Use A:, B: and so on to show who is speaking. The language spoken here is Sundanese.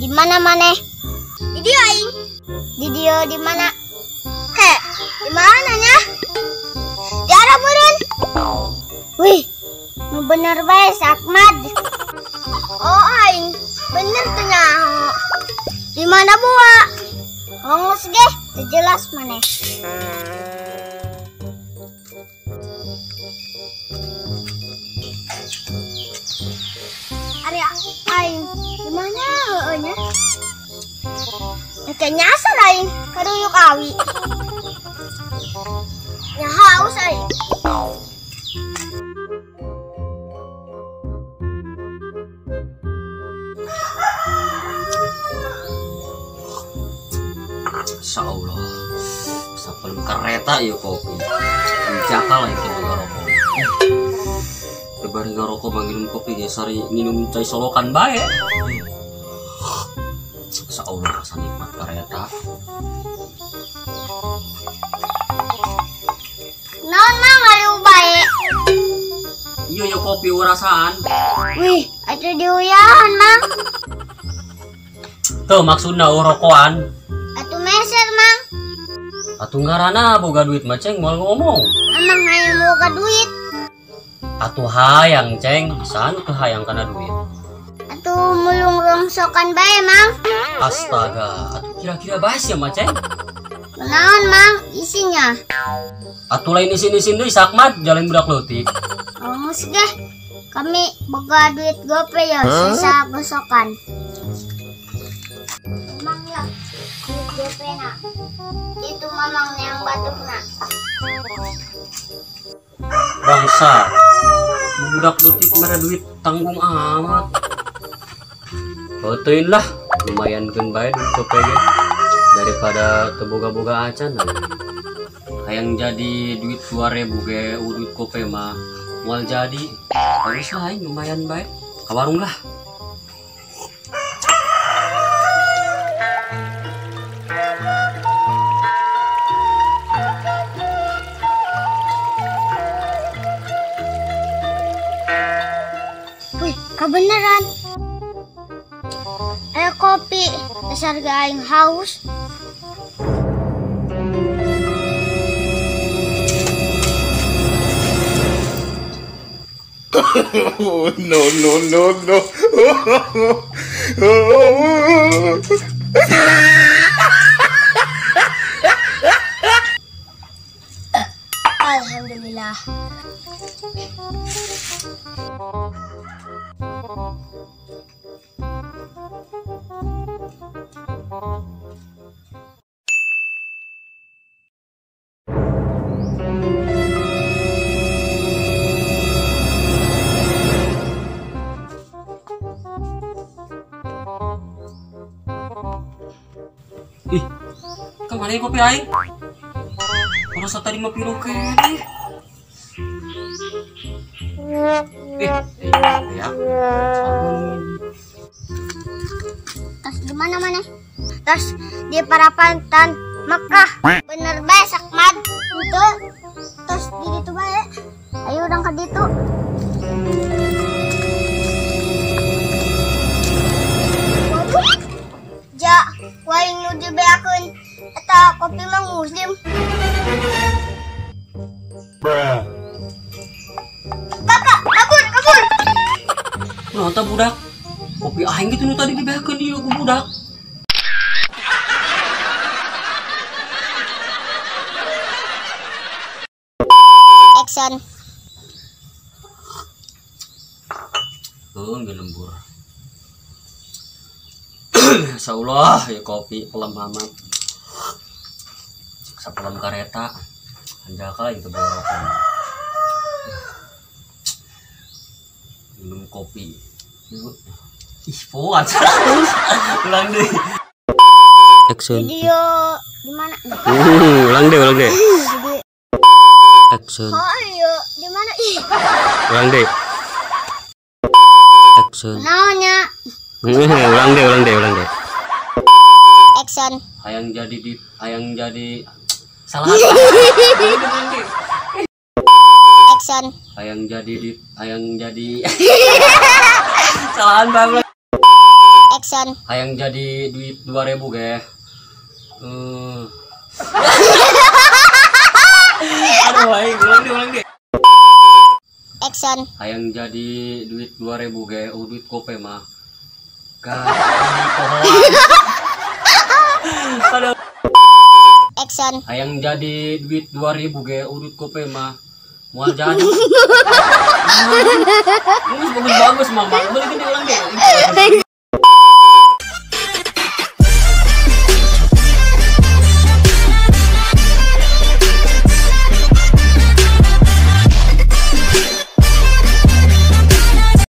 A: Di mana maneh? Di dieu aing. Di dieu di mana? He, di mana nya? Di arah meureun. Wih, nu bener bae Sakmad. Oh aing, bener tuh nyaho. Di mana buah? Hongus ge, teu jelas maneh. Ari aing, di mana heueuh nya? Engke nyasar aing ka Ruyuk Awi. Nya haus aing.
B: Insyaallah sapelum kereta ya kopi. Jakal itu ngarokok. Lebar ngarokok minum kopi ge sari minum cai solokan bae. Insyaallah rasa nikmat kereta.
A: Naon mah ngaliu bae?
B: Iya ya kopi urasaan.
A: Wih, atuh diuyahan mang.
B: Tuh maksudna rokokan.
A: Atuh meser mang.
B: Atuh ngarana boga duit mah ceng moal ngomong.
A: Emang hayang boga duit.
B: Atuh hayang ceng, san teu hayang kana duit.
A: Atuh mulung rongsokan bae mang.
B: Astaga, atuh kira-kira bae sia mah ceng.
A: Kunaon mang isinya?
B: Atuh lain isin-isin deui Sakmad jalan budak leutik.
A: Almus ge kami boga duit gope ya sisa gosokan. Emang ya duit gope na. Itu mamang yang batukna.
B: Bangsa. Budak leutik mere duit tanggung amat. Heuteun lah, lumayan keun bae duit gope ge daripada teu boga-boga acan. Hayang jadi duit 2000 ge duit gope mah moal jadi. Bagus lah aing lumayan bae. Ka warung lah.
A: Wih, kebeneran. Ayo kopi, dasar ge aing haus.
C: Oh, no, no, no, no.
A: Alhamdulillah.
B: Ih, kemana ya kopi aing? Rasa tadi mah pilu keneh. Ya.
A: Tas di mana mana? Tas di Parapantan Mekah. Bener bae Sakmad. Henteu. Tas di ditu bae. Ayo urang ka ditu. Ja, waing nu dibeakeun eta kopi mah muslim.
C: Bruh.
A: Kakak, kabur, kabur.
B: Kunaon tah budak? Kopi aing gitu nu tadi dibeakeun ieu ku budak.
A: Action.
B: Heuh, lembur. Insyaallah ya kopi pelem amat. Sapelem kareta. Anjaka itu bawa minum kopi. Ih, poan. Ulang deh. Action.
A: Video di mana?
B: Ulang deh, ulang deh. Action.
A: Oh, ayo, di mana? Ih.
B: Ulang deh. Action.
A: Naonnya?
B: Ulang deh, ulang deh, ulang deh.
A: Action.
B: Hayang jadi di, hayang jadi salah.
A: Action.
B: Hayang jadi di, hayang jadi salahan banget.
A: Action. Action.
B: Hayang jadi duit 2000 ge. Aduh, aing ulang deh.
A: Action.
B: Hayang jadi duit 2000 ge, duit gope mah. Gak. Aduh.
A: Action.
B: Hayang jadi duit 2000 ge, duit gope mah. Moal jadi. Bagus bagus mama. Balikin diulang deh.